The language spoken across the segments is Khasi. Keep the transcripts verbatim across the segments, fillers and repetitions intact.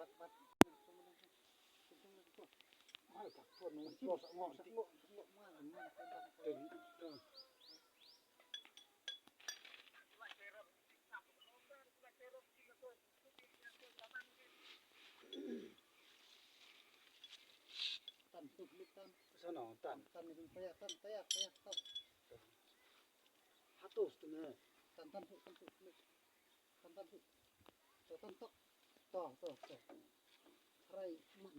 Tan tu klik tan. Sana tan. Tan ni paya tan paya paya tan. Hatus tu ne. Tan tan tu tan tu klik. Tan tan tu. Tu tan tu. Tu tu tu. Rai man.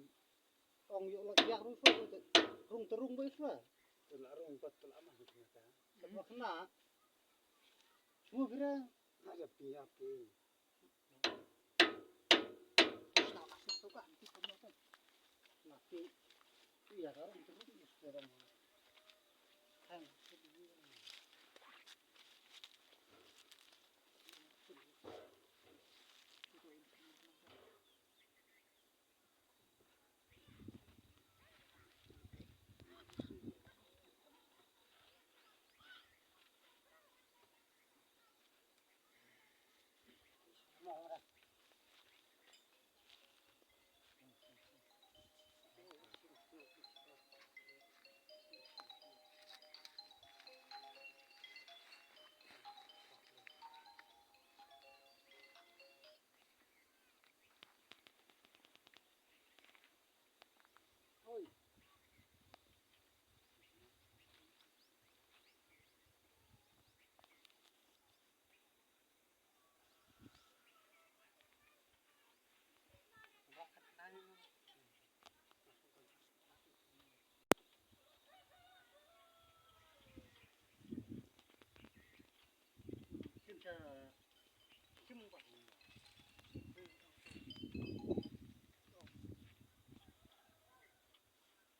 Ong ïoh la yak rung shuwa, rung te rung bai shuwa. Te la rung pat te la man kena ka. Te la kena. Mu kira. Na ja pi ya pi. Na ka sik tu ka, nanti kamu tu. Na pi. Iya, ka rung te rung bai shuwa rung. Hang.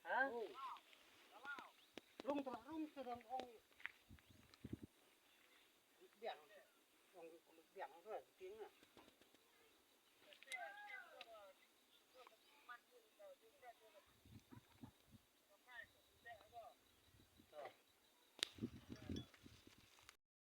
Ha? Rung telah rung sedang ong. Biang. Ong biang tu ting ah.